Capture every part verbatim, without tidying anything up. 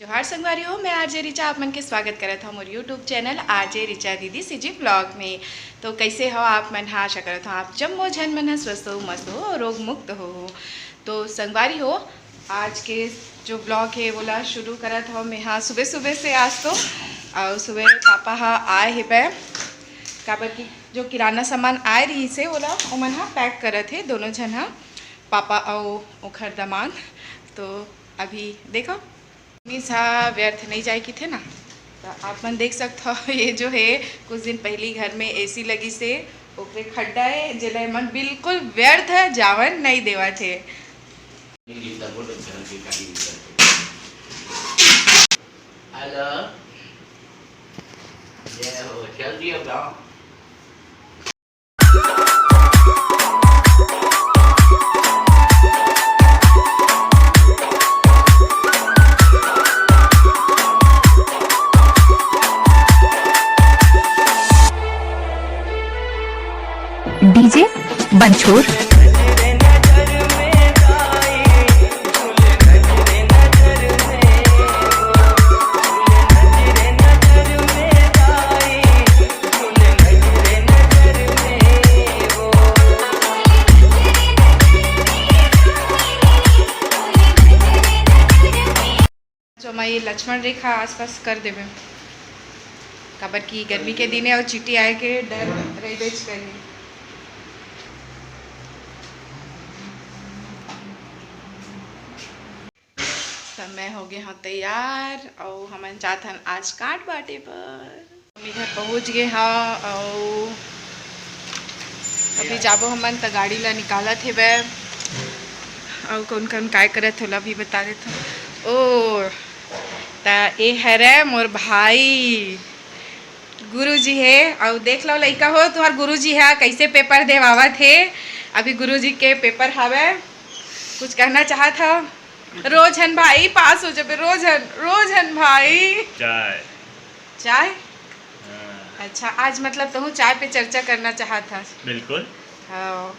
जोहार संगवारी हो, मैं आरजे रिचा आप मन के स्वागत करत हव मोर YouTube चैनल आरजे रिचा दीदी सीजी ब्लॉग में। तो कैसे हो आप मन हा? आशा करत हव आप जम्मो झन मन हा स्वस्थ हो, मस्त हो और रोग मुक्त हो। तो संगवारी हो, आज के जो ब्लॉग हे वोला शुरू करत हव मैं हा सुबह सुबह से। आज तो और सुबह पापा हा आए हे बै, काबर कि जो किराना सामान आए रहिस हे वोला ओमन हा पैक करत हे दोनों झन हा, पापा अउ ओखर दमाद। तो अभी देखो जिनिस हा व्यर्थ नहीं जाए किथे ना। तो आप मन देख सकत हो, ये जो है कुछ दिन पहली घर में एसी लगिस हे, ओकरे खड्डा है, जेला एमन बिल्कुल व्यर्थ जावन नहीं देवत हे। हेलो, ये हो, चल दिया गाँव। डीजे बंछोर। जो मैं ये लक्ष्मण रेखा आसपास कर देवे, काबर कि गर्मी के दिन है और चींटी आए के डर रहिबेच करही। तो मैं हो गए हूँ तैयार और हमन जात हन आज काट बाटे पर। मम्मी घर पहुँच गए हाँ, अउ अभी जाबो हमन, त गाड़ी ला निकालत हेबे, अउ कौन कौन काय करत हे, ओला भी बता देथव। ओ, त ए हरे मोर भाई गुरुजी हे, अउ देख लो लइका हो, तुहार गुरुजी हे कैसे पेपर देवावत हे। अभी गुरुजी के पेपर हावे, कुछ कहना चाहत हव? रोज हन भाई, पास हो जाबे, रोज हन, रोज हन भाई। चाय। चाय? हाँ। अच्छा, आज मतलब तहूँ चाय पे चर्चा करना चाहत हस? बिल्कुल। हाँ।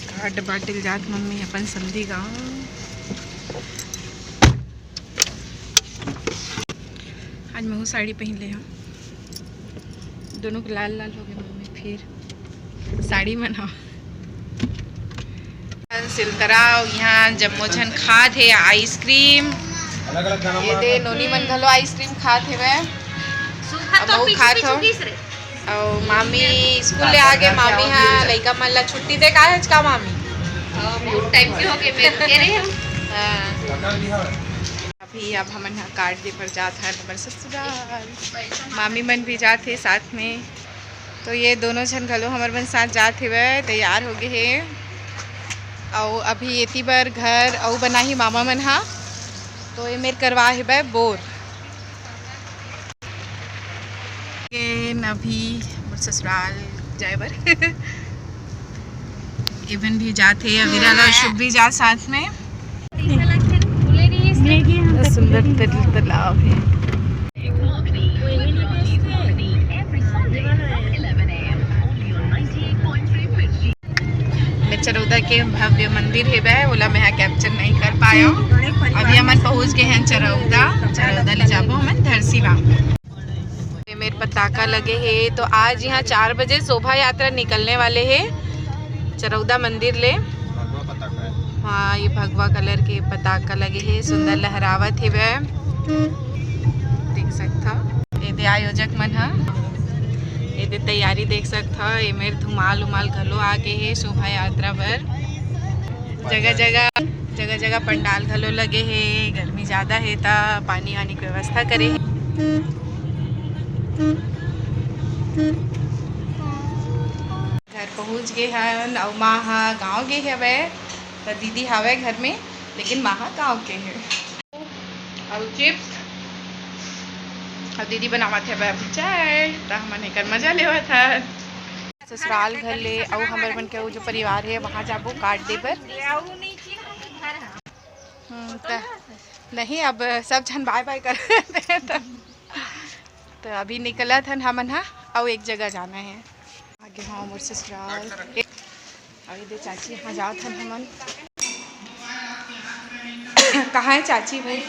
काट बाटिल जात मम्मी अपन समधी गाँव। आज महू साड़ी पहन ले हूँ, दोनों के लाल लाल हो गए मम्मी, फिर साड़ी मन हो। सिलतरा, अउ यहाँ जम्मो झन खात हे आइसक्रीम। अलग-अलग गाना ये दे, नोनी मन घलो आइसक्रीम खात हेवय। सूखा अब तो अउ पीछे खात पीछे हो। पीस रे। अउ मामी स्कूल ले आगे, मामी हा लइका मन ला छुट्टी दे का हे का मामी? हाँ, बहुत टाइम के हो गए, मैं रुके रहे हूँ। हाँ। अभी अब हमन ह काट दे बर जात हन हमर ससुराल। मामी मन भी जात हे साथ में। तो ये दोनों झन घलो हमर मन साथ जात हेवय, तैयार हो गए हे। अउ अभी एती बर घर अउ बनाही मामा मन हा, तो ये मेर करवा हेबय बोर। के न अभी मोर ससुराल जाए बर। एवन भी जात हे, अविरा ला शुभ भी जात साथ में। सुंदर तल-, तालाब है। मैं चरौदा के भव्य मंदिर हेवय, ओला मैं हा कैप्चर नहीं कर पाया हूँ। अभी हमन पहुँच गए हैं चरौदा। चरौदा ले जाबो हमन धरसीवा। ये मेर पताका लगे हे, तो आज यहाँ चार बजे शोभा यात्रा निकलने वाले हे चरौदा मंदिर ले। भगवा पताका है। हाँ, ये भगवा कलर के पताका लगे हे, सुंदर लहरावत हेवय। देख सकत हव, ये दे आयोजक मन ह, ये दे तैयारी देख सकत हव। ये मेर धुमाल उमाल घलो आगे हे शोभा यात्रा बर। जगह जगह, जगह जगह पंडाल घलो लगे हे। गर्मी ज्यादा हे त पानी वानी के व्यवस्था करे हे। घर पहुँच गे हन अउ माँ ह गाँव गे हवय, त दीदी हवय घर में, लेकिन माँ ह गाँव गे हे। अउ चिप्स, अउ दीदी बनावत हवय अभी चाय, त हमन एकर मजा लेवत हन। ससुराल घर ले अउ हमर मन के अउ जो परिवार हे, वहाँ जाबो कार्ड दे बर। हम्म, त नहीं, अब सब झन बाय बाय कर देते हैं, त तो अभी निकलत हन हमन हा, अउ एक जगह जाना है। आगे हाँ मोर ससुराल। अउ ये दे चाची, हाँ जात हन हमन। कहाँ है चाची भाई?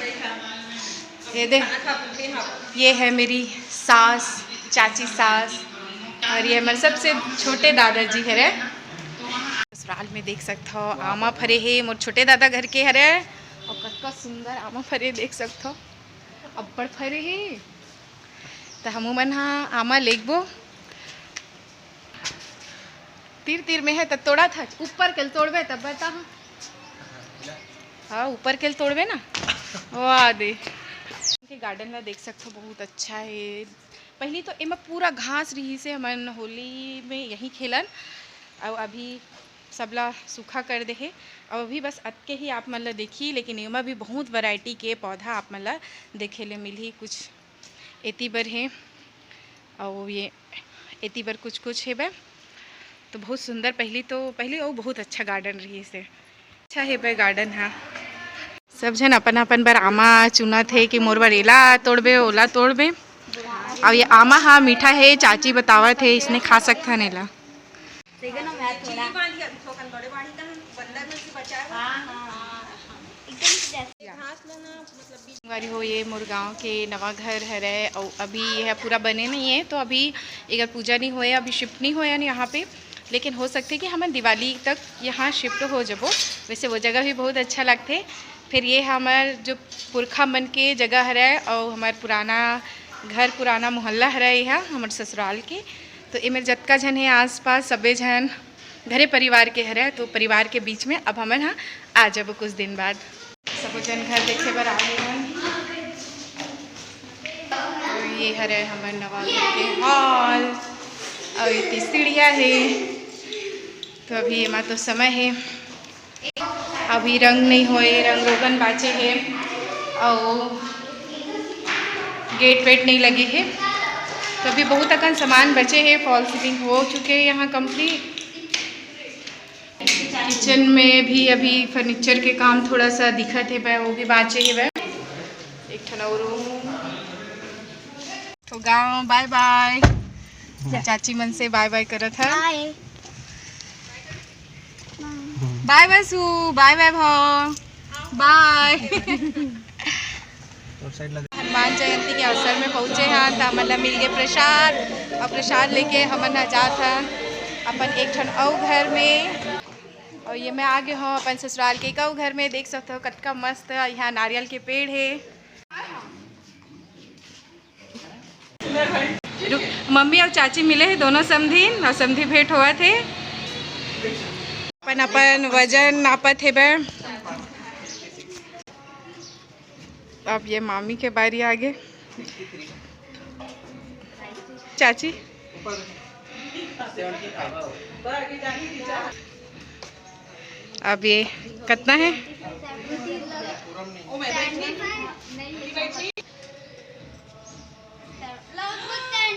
ये दे, ये है मेरी सास, चाची सास, और ये हमारे सबसे छोटे दादाजी है रे। ससुराल में देख सकत हो, आमा फरे हे, मोर छोटे दादा घर के हरे, और कतका सुंदर आमा फरे देख सकत हो, अब्बड़ फरे हे। त हमू मन हा आमा लेगबो। तीर तीर में है त तोड़त हच, ऊपर के ल तोड़बे तब बता। हाँ, ऊपर के ल तोड़बे ना। वाह दे। के गार्डन ला देख सकथो, बहुत अच्छा है। पहली तो एमा पूरा घास रहिस हे, हमन होली में यहीं खेलन, अउ अभी सबला सूखा कर दे हे। अउ अभी बस अतके ही आप मन ला देखी, लेकिन एमा भी बहुत वैरायटी के पौधा आप मन ला देखे ले मिलही। कुछ एती बर हे, अउ ये एती बर कुछ कुछ हेबे। तो बहुत सुंदर, पहली तो, पहली अउ बहुत अच्छा गार्डन रहिस हे। अच्छा हेबे गार्डन हा। सब झन अपन अपन बर आमा चुनत हे कि मोर बर एला तोड़बे, ओला तोड़बे। अउ ये आमा हा मीठा हे, चाची बतावत हे, इसने खा सकथन एला। संगवारी हो, ये मोर गांव के नवा घर हरे, अउ अभी ये पूरा बने नहीं है, तो अभी एकर पूजा नहीं होए, अभी शिफ्ट नहीं होए यहाँ पे। लेकिन हो सकथे कि हमन दिवाली तक यहाँ शिफ्ट हो जबो। वैसे वो जगह भी बहुत अच्छा लगथे। फिर ये हमर जो पुरखा मन के जगह हरे, अउ हमर पुराना घर, पुराना मोहल्ला हरे, ये हमर ससुराल के। तो एमेर जतका झन हे आसपास, सबे झन घरे परिवार के हरे, तो परिवार के बीच में अब हमन ह आ जबो कुछ दिन बाद। सबो झन घर देखे बर आ गे हन। अउ ये हरे हमर नवा घर के हॉल, अउ एती सीढ़िया हे। तो अभी एमा तो समय हे, अभी रंग नहीं होए, रंग रोगन बाचे हे, अउ गेट वेट नहीं लगे हे। तो अभी बहुत अकन सामान बचे हे, फॉल सीलिंग हो चुके हे यहाँ कंप्लीट। किचन में भी अभी फर्नीचर के काम थोड़ा सा दिखत हे, वो भी बाचे हे। एक ठन अउ रूम। तो गाँव बाय बाय। चाची मन से बाय बाय करत हे। बाय। बाय बाय सू, बाय बाय भाव, बाय। हनुमान जयंती के अवसर में पहुँचे हन, त हमन ला मिल गे प्रसाद, अउ प्रसाद लेके हमन ह जात हन अपन एक ठन अउ घर में। अउ ये मैं आ गे हूँ अपन ससुराल के एक अउ घर में। देख सकते हो कतका मस्त यहाँ नारियल के पेड़ हे। रुक, मम्मी अउ चाची मिले हे, दोनों समधिन अउ समधी भेंट होवत हे, अपन अपन वजन नापत हे बे। अब ये मामी के बारी आ गे। चाची, अब ये कितना है?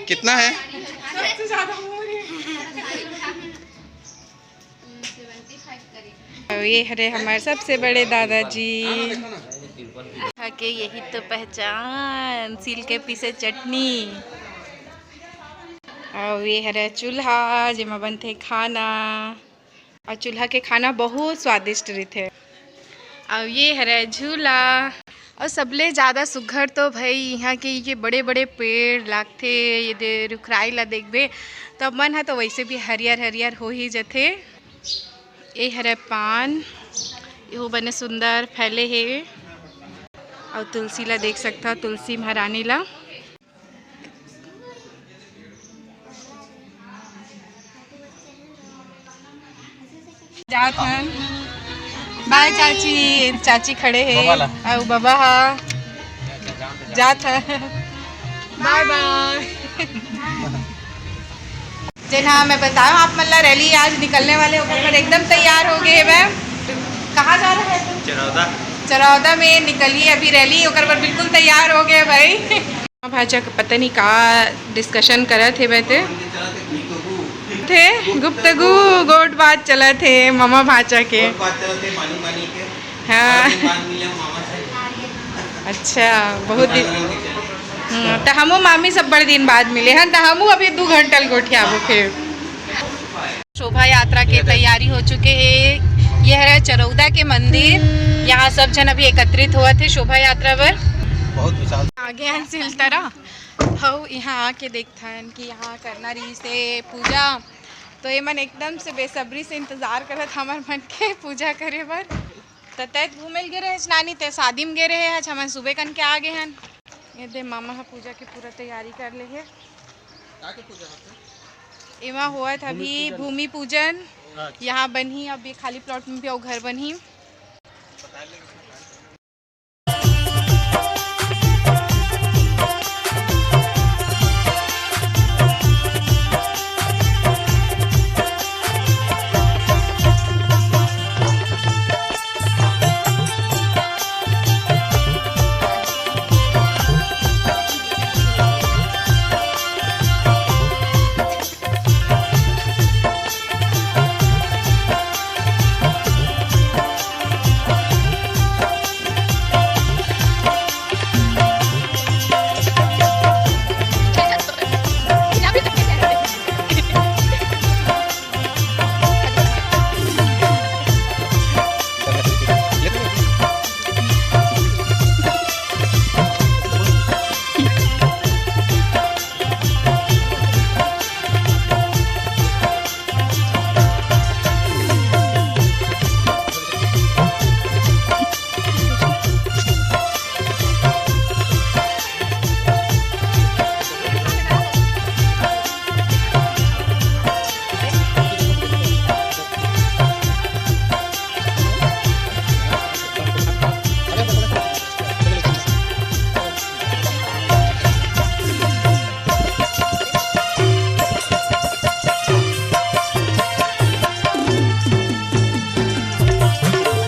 कितना है? अउ ये हरे हमर सबसे बड़े दादाजी। के यही तो पहचान, सील के पीसे चटनी। अउ ये हरे चूल्हा, जेमा बनथे खाना। अउ चूल्हा के खाना बहुत स्वादिष्ट रहिथे। अउ ये हरे झूला। अउ सबले ज़्यादा सुघर तो भाई इहाँ के ये बड़े-बड़े पेड़ लागथे, ये दे रुखराई ला देखबे, त मन ह तो वैसे भी हरियर-हरियर हो ही जथे। ए हरे पान, एहू बने सुंदर फैले हे। अउ तुलसी ला देख सकथव, तुलसी महारानी ला। जात हन। बाय चाची, चाची खड़े हे। बबा ला। अउ बबा हा। जात हन। बाय बाय। जेन हा मैं बताऊं आप मन ला, रैली आज निकलने वाले, ओकर बर एकदम तैयार हो गए हे। कहाँ जा रहा है तू? चरौदा। चरौदा में निकलिए अभी रैली, ओकर बर बिल्कुल तैयार हो गए भाई। भांचा के पता नहीं का डिस्कशन करत हे बे ते। थे गुप्तगु गोठ बात चलत हे ममा भांचा के। गोठ बात चलत हे, मानी मानी के। हाँ। बात मिले मामा से। अच्छा, बहुत दिन। हम्म, त हमू मामी सब बड़ दिन बाद मिले हन, त हमू अभी दू घंटा ल गोठियाबो फिर। शोभा यात्रा के तैयारी हो चुके हे। ये हरे चरौदा के मंदिर। यहाँ सब झन अभी एकत्रित होवत हे शोभा यात्रा बर। बहुत विशाल। आगे हन सिलतरा। हऊ यहाँ आके देखथन कि यहाँ करना रहिस हे पूजा। तो ये मन एकदम से बेसब्री से इंतजार करत हमर मन के पूजा करे बर। त तैं घूमे ल गे रहे हस नानी, तैं शादी में गे रहे हस, हमन सुबह कन के आ गे हन। ये दे मामा ह पूजा के पूरा तैयारी कर ले हे। का के पूजा होथे? एमा होवत भूमि अभी पूजन। भूमि पूजन। अच्छा। यहाँ बनही, अब ये खाली प्लॉट में भी अउ घर बनही।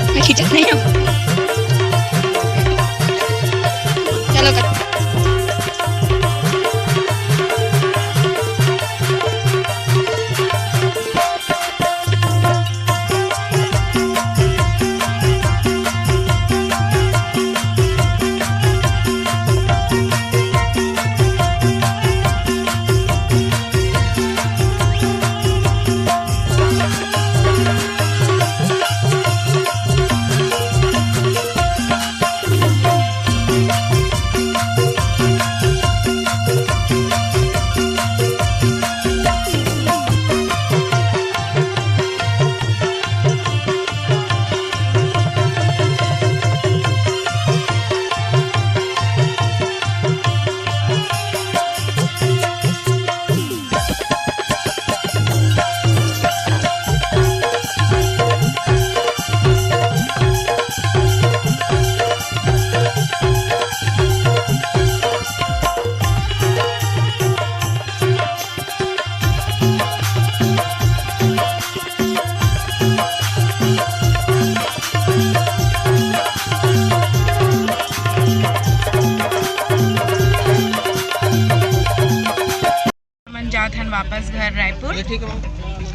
मैं खींचत नहीं हूँ। चलो कर। हमन जात हन वापस घर रायपुर। ये ठीक है, मैम।